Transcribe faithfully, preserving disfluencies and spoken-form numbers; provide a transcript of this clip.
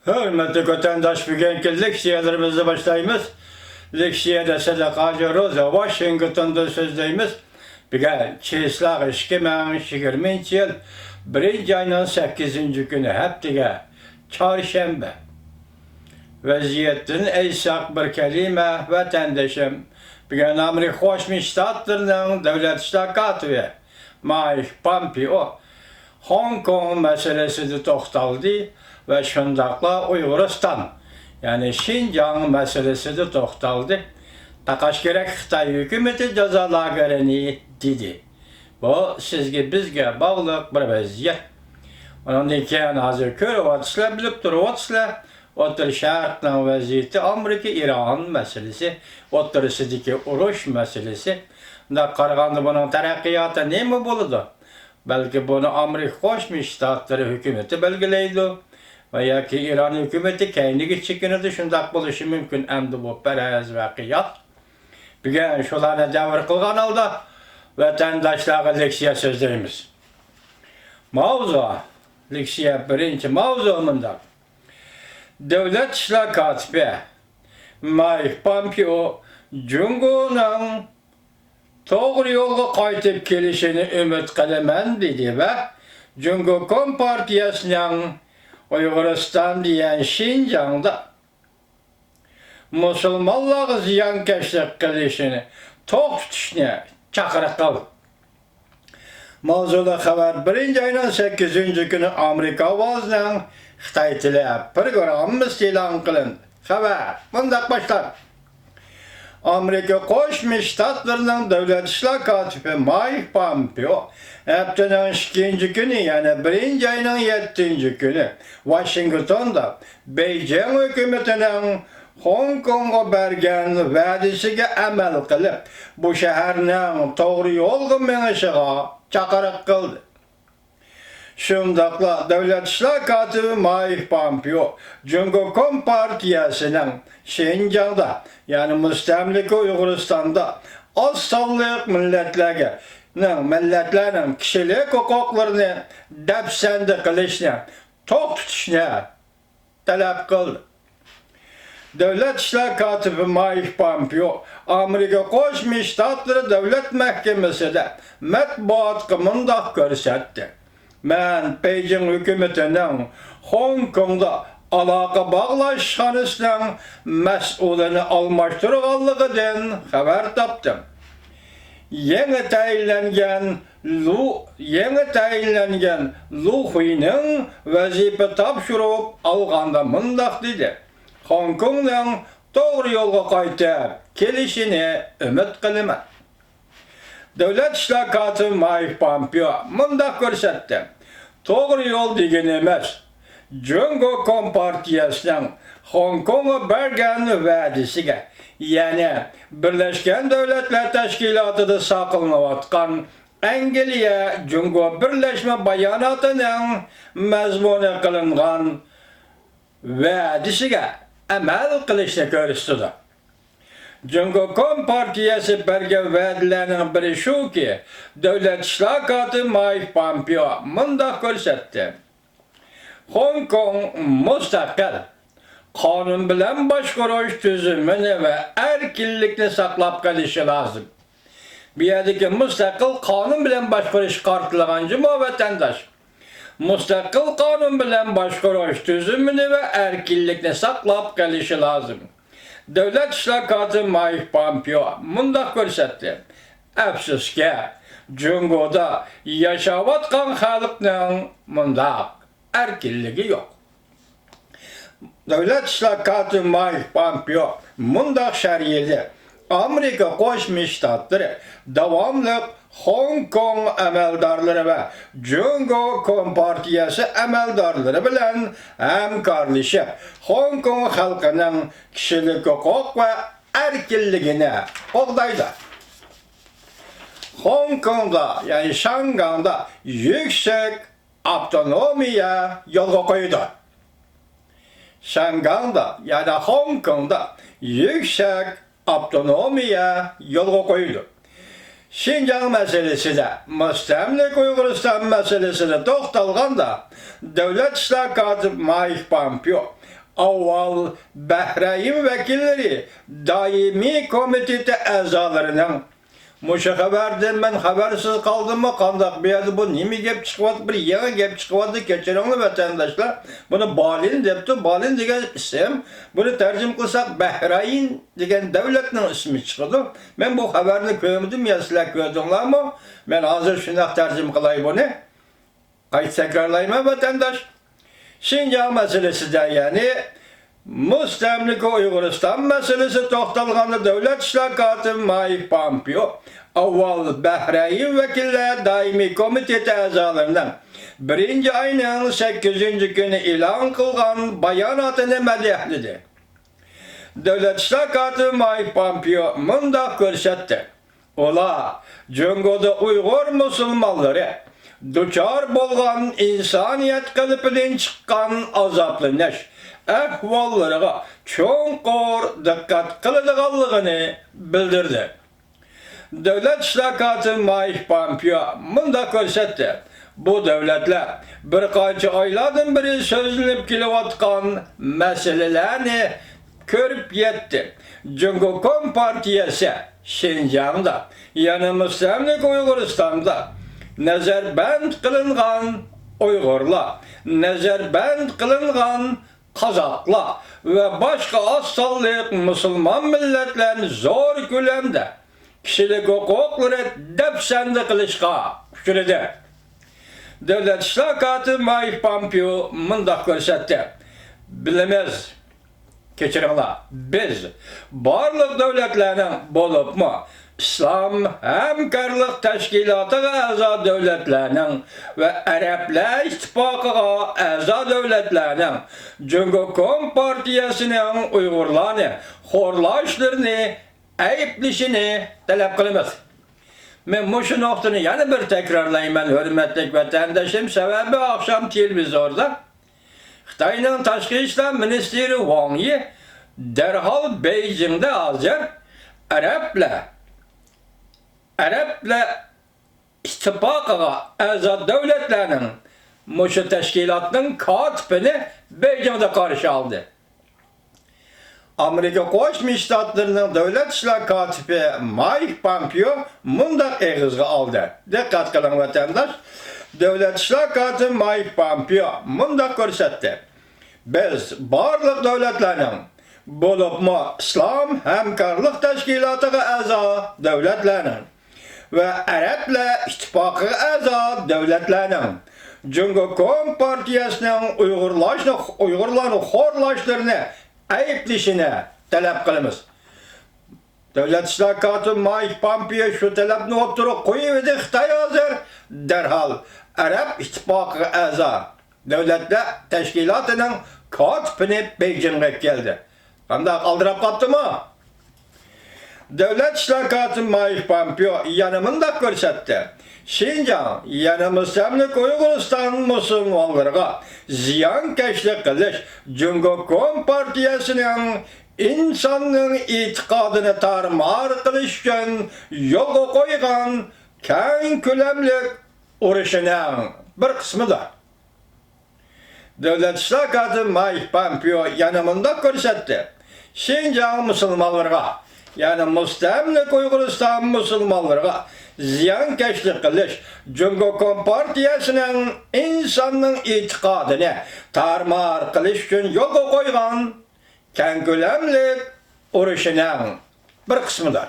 ھۆرمەتلىك ۋەتەنداش، بۈگۈنكى لېكسىيەلىرىمىزنى باشلايمىز. لېكسىيەدە سىدىق ھاجى روزا ۋاشىنگتوندىن سۆزلەيمىز. بۈگۈن چېسلاق ئىككى مىڭ يىگىرمىنچى يىل بىرىنچى ئاينىڭ سەككىزىنچى كۈنى، ھەپتىگە، چارشەنبە. ۋەزىيەتتىن ئېيتساق بىر كەلىمە، ۋەتەندىشىم. بۈگۈن ئامېرىكا قوشما شتاتلىرىنىڭ دۆلەت ئىشلار كاتىپى مايك پامپېئو خوڭكوڭ مەسىلىسىدە توختالدى ۋە شۇنداقلا ئۇيغۇرىستان، يەنى شىنجاڭ مەسىلىسىدە توختالدى. تاقاش كېرەك خىتاي ھۆكۈمىتى جازا لاگېرىنى دېدى. بۇ سىزگە، بىزگە باغلىق بىر ۋەزىيەت. ئۇنىڭدىن كېيىن ھازىر كۆرۈۋاتىسىلەر، بىلىپ تۇرۇۋاتىسىلەر. ئوتتۇرا شەرقنىڭ ۋەزىيىتى، ئامېرىكا، ئىران مەسىلىسى، ئوتتۇرىسىدىكى ئۇرۇش مەسىلىسى. بۇنداق قارىغاندا بۇنىڭ تەرەققىياتى نېمە بولىدۇ؟ بەلكى بۇنى ئامېرىكا قوشما شتاتلىرى ھۆكۈمىتى بەلگىلەيدۇ ۋە ياكى ئىران ھۆكۈمىتى كەينىگە چېكىنىدۇ، شۇنداق بولۇشى مۇمكىن. ئەمدى بۇ پەرەز ۋە قىياس. بۈگۈن شۇلارنى دەۋر قىلغان ھالدا ۋەتەنداشلارغا لېكسىيە سۆزلەيمىز. ماۋزۇ، لېكسىيە بىرىنچى ماۋزۇ مۇنداق. دۆلەت ئىشلار كاتىپى مايك پامپېئو جۇڭگونىڭ توغرا يولغا قايتىپ كېلىشىنى ئۈمىد قىلىمەن، دېدى ۋە جۇڭگو كومپارتىيەسىنىڭ ئۇيغۇرىستان دېگەن شىنجاڭدا مۇسۇلمانلارغا زىيانكەشلىك قىلىشىنى توختىتىشنى چاقىرىق قىلدى. ماۋزۇلۇق خەۋەر بىرىنچى ئاينىڭ سەككىزىنچى كۈنى ئامېرىكا ئاۋازىنىڭ خىتاي تىلى پروگراممىسى ئېلان قىلىندى. خەۋەر مۇنداق باشلاندى. ئامېرىكا قوشما شتاتلىرىنىڭ دۆلەت ئىشلار كاتىپى مايك پامپېئو ھەپتىنىڭ ئىككىنچى كۈنى، يەنى بىرىنچى ئاينىڭ يەتتىنچى كۈنى ۋاشىنگتوندا بېيجىڭ ھۆكۈمىتىنىڭ خوڭكوڭغا بەرگەن ۋەدىسىگە ئەمەل قىلىپ، بۇ شەھەرنىڭ توغرا يولغا مېڭىشىغا چاقىرىق قىلدى. شۇنداقلا دۆلەت ئىشلار كاتىپى مايك پامپېئو جۇڭگو كومپارتىيەسىنىڭ شىنجاڭدا، يەنى مۇستەملىكە ئۇيغۇرىستاندا ئاز سانلىق مىللەتلەرگە، مىللەتلەرنىڭ كىشىلىك ھوقۇقلىرىنى دەپسەندە قىلىشنى توختىتىشنى تەلەپ قىلدى. دۆلەت ئىشلار كاتىپى مايك پامپېئو ئامېرىكا قوشما شتاتلىرى دۆلەت مەھكىمىسىدە مەتبۇئاتقا مۇنداق كۆرسەتتى: مەن بېيجىڭ ھۆكۈمىتىنىڭ خوڭكوڭدا ئالاقە باغلاشخانىسىنىڭ مەسئۇلىنى ئالماشتۇرغانلىقىدىن خەۋەر تاپتىم. يېڭى تەيىنلەنگەن لۇ، يېڭى تەيىنلەنگەن لۇ خۇينىڭ ۋەزىپە تاپشۇرۇپ ئالغاندا مۇنداق دېدى: خوڭكوڭنىڭ توغرا يولغا قايتىپ كېلىشىنى ئۈمىد قىلىمەن. دۆلەت ئىشلار كاتىپى مايك پامپېئو مۇنداق كۆرسەتتى: توغرا يول دېگىنىمىز، جۇڭگو كومپارتىيەسىنىڭ خوڭكوڭغا بەرگەن ۋەدىسىگە، يەنى بىرلەشكەن دۆلەتلەر تەشكىلاتىدا ساقلىنىۋاتقان ئەنگلىيە جۇڭگو بىرلەشمە باياناتىنىڭ مەزمۇنى قىلىنغان ۋەدىسىگە ئەمەل قىلىشنى كۆرسىتىدۇ. جۇڭگو كومپارتىيەسى بەرگەن ۋەدىلەرنىڭ بىرى شۇكى، دۆلەت ئىشلار كاتىپى مايك پامپېئو مۇنداق كۆرسەتتى: خوڭكوڭ مۇستەقىل، قانۇن بىلەن باشقۇرۇش تۈزۈمىنى ۋە ئەركىنلىكنى ساقلاپ قېلىشى لازىم. بۇ يەردىكى مۇستەقىل قانۇن بىلەن باشقۇرۇش قارىتىلغان جۇمۇ ۋەتەنداش. مۇستەقىل قانۇن بىلەن باشقۇرۇش تۈزۈمىنى ۋە ئەركىنلىكنى ساقلاپ قېلىشى لازىم. دۆلەت ئىشلار كاتىپى مايك پامپېئو مۇنداق كۆرسەتتى: ئەپسۇسكى، جۇڭگودا ياشاۋاتقان خەلقنىڭ مۇنداق ئەركىنلىكى يوق. دۆلەت ئىشلار كاتىپى مايك پامپېئو مۇنداق شەرھلىدى: ئامېرىكا قوشما شتاتلىرى داۋاملىق خوڭكوڭ ئەمەلدارلىرى ۋە جۇڭگو كومپارتىيەسى ئەمەلدارلىرى بىلەن ھەمكارلىشىپ، خوڭكوڭ خەلقىنىڭ كىشىلىك ھوقۇق ۋە ئەركىنلىكىنى قوغدايدۇ. خوڭكوڭدا، يەنى شياڭگاڭدا يۈكسەك ئاپتونومىيە يولغا قويىدۇ. شياڭگاڭدا، يەنى خوڭكوڭدا يۈكسەك ئاپتونومىيە يولغا قويىدۇ. شىنجاڭ مەسىلىسىدە، مۇستەملىكە ئۇيغۇرىستان مەسىلىسىدە توختالغاندا، دۆلەت ئىشلار كاتىپى مايك پامپېئو ئاۋۋال بەھرەيىن ۋەكىللىرى دائىمىي كومىتېتى ئەزالىرىنىڭ، مۇشۇ خەۋەردىن مەن خەۋەرسىز قالدىممۇ قانداق، بۇ يەردە بۇ نېمە گەپ چىقىۋاتىدۇ، بىر يېڭى گەپ چىقىۋاتىدۇ، كەچۈرۈڭلار ۋەتەنداشلار. بۇنى بالىن دەپتۇ، بالىن دېگەن ئىسىم، بۇنى تەرجىمە قىلساق بەھرەيىن دېگەن دۆلەتنىڭ ئىسمى چىقىدۇ. مەن بۇ خەۋەرنى كۆرمىدىم، يا سىلەر كۆردۈڭلارمۇ؟ مەن ھازىر شۇنداق تەرجىمە قىلاي بۇنى. قايتا تەكرارلايمەن، ۋەتەنداش. شىنجاڭ مەسىلىسىدە، يەنى مۇستەملىكە ئۇيغۇرىستان مەسىلىسى توختالغاندا، دۆلەت ئىشلار كاتىپى مايك پامپېئو ئاۋۋال بەھرەيىن ۋەكىللەر دائىمىي كومىتېتى ئەزالىرىنىڭ بىرىنچى ئاينىڭ سەككىزىنچى كۈنى ئېلان قىلغان باياناتىنى مەدھىيەلىدى. دۆلەت ئىشلار كاتىپى مايك پامپېئو مۇنداق كۆرسەتتى: ئۇلار جۇڭگودا ئۇيغۇر مۇسۇلمانلىرى دۇچار بولغان ئىنسانىيەت قېلىپىدىن چىققان ئازابلىنىش، ئەھۋاللىرىغا چوڭقۇر دىققەت قىلىدىغانلىقىنى بىلدۈردى. دۆلەت ئىشلار كاتىپى مايك پامپېئو مۇنداق كۆرسەتتى: بۇ دۆلەتلەر بىر قانچە ئايلاردىن بېرى سۆزلىنىپ كېلىۋاتقان مەسىلىلەرنى كۆرۈپ يەتتى. جۇڭگو كومپارتىيەسى شىنجاڭدا، يەنى مۇستەملىكە ئۇيغۇرىستاندا نەزەربەند قىلىنغان ئۇيغۇرلار، نەزەربەند قىلىنغان قازاقلار ۋە باشقا ئاز سانلىق مۇسۇلمان مىللەتلەرنى زور كۆلەمدە كىشىلىك ھوقۇقلىرى دەپسەندە قىلىشقا ئۇچرىدى. دۆلەت ئىشلار كاتىپى مايك پامپېئو مۇنداق كۆرسەتتى: بىلىمىز، كەچۈرۈڭلار، بىز بارلىق دۆلەتلەرنىڭ، بولۇپمۇ ئىسلام ھەمكارلىق تەشكىلاتىغا ئەزا دۆلەتلەرنىڭ ۋە ئەرەبلەر ئىتتىپاقىغا ئەزا دۆلەتلەرنىڭ جۇڭگو كومپارتىيەسىنىڭ ئۇيغۇرلارنى خورلاشلىرىنى ئەيىبلىشىنى تەلەپ قىلىمىز. مەن مۇشۇ نۇقتىنى يەنە بىر تەكرارلايمەن، ھۆرمەتلىك ۋەتەندىشىم، سەۋەبى ئاخشام تېلېۋىزوردا خىتاينىڭ تاشقى ئىشلار مىنىستىرى ۋاڭ يى دەرھال بېيجىڭدا ھازىر ئەرەبلەر، ئەرەبلەر ئىتتىپاقىغا ئەزا دۆلەتلەرنىڭ مۇشۇ تەشكىلاتنىڭ كاتىپىنى بېيجىڭدا قارشى ئالدى. ئامېرىكا قوشما شتاتلىرىنىڭ دۆلەت ئىشلار كاتىپى مايك پامپېئو مۇنداق ئېغىزغا ئالدى. دىققەت قىلىڭ، ۋەتەنداش. دۆلەت ئىشلار كاتىپى مايك پامپېئو مۇنداق كۆرسەتتى: بىز بارلىق دۆلەتلەرنىڭ، بولۇپمۇ ئىسلام ھەمكارلىق تەشكىلاتىغا ئەزا دۆلەتلەرنىڭ ۋە ئەرەبلەر ئىتتىپاقىغا ئەزا دۆلەتلەرنىڭ جۇڭگو كومپارتىيەسىنىڭ ئۇيغۇرلاشنى، ئۇيغۇرلارنى خورلاشلىرىنى ئەيىبلىشىنى تەلەپ قىلىمىز. دۆلەت ئىشلار كاتىپى مايك پامپېئو شۇ تەلەپنى ئوتتۇرىغا قويۇۋىدى، خىتاي ھازىر دەرھال ئەرەب ئىتتىپاقىغا ئەزا دۆلەتلەر تەشكىلاتىنىڭ كاتىپىنى بېيجىڭغا ئەكەلدى. قانداق، ئالدىراپ قاپتىمۇ؟ دۆلەت ئىشلار كاتىپى مايك پامپېئو يەنە مۇنداق كۆرسەتتى: شىنجاڭ، يەنى مۇستەملىكە ئۇيغۇرىستان مۇسۇلمانلىرىغا زىيانكەشلىك قىلىش جۇڭگو كومپارتىيەسىنىڭ ئىنساننىڭ ئېتىقادىنى تارمار قىلىش ئۈچۈن يولغا قويغان كەڭ كۆلەملىك ئۇرۇشىنىڭ بىر قىسمىدۇر. دۆلەت ئىشلار كاتىپى مايك پامپېئو يەنە مۇنداق كۆرسەتتى: شىنجاڭ مۇسۇلمانلىرىغا، يەنى مۇستەملىكە ئۇيغۇرىستان مۇسۇلمانلىرىغا زىيانكەشلىك قىلىش جۇڭگو كومپارتىيەسىنىڭ ئىنساننىڭ ئېتىقادىنى تارمار قىلىش ئۈچۈن يولغا قويغان كەڭ كۆلەملىك ئۇرۇشىنىڭ بىر قىسمىدۇر.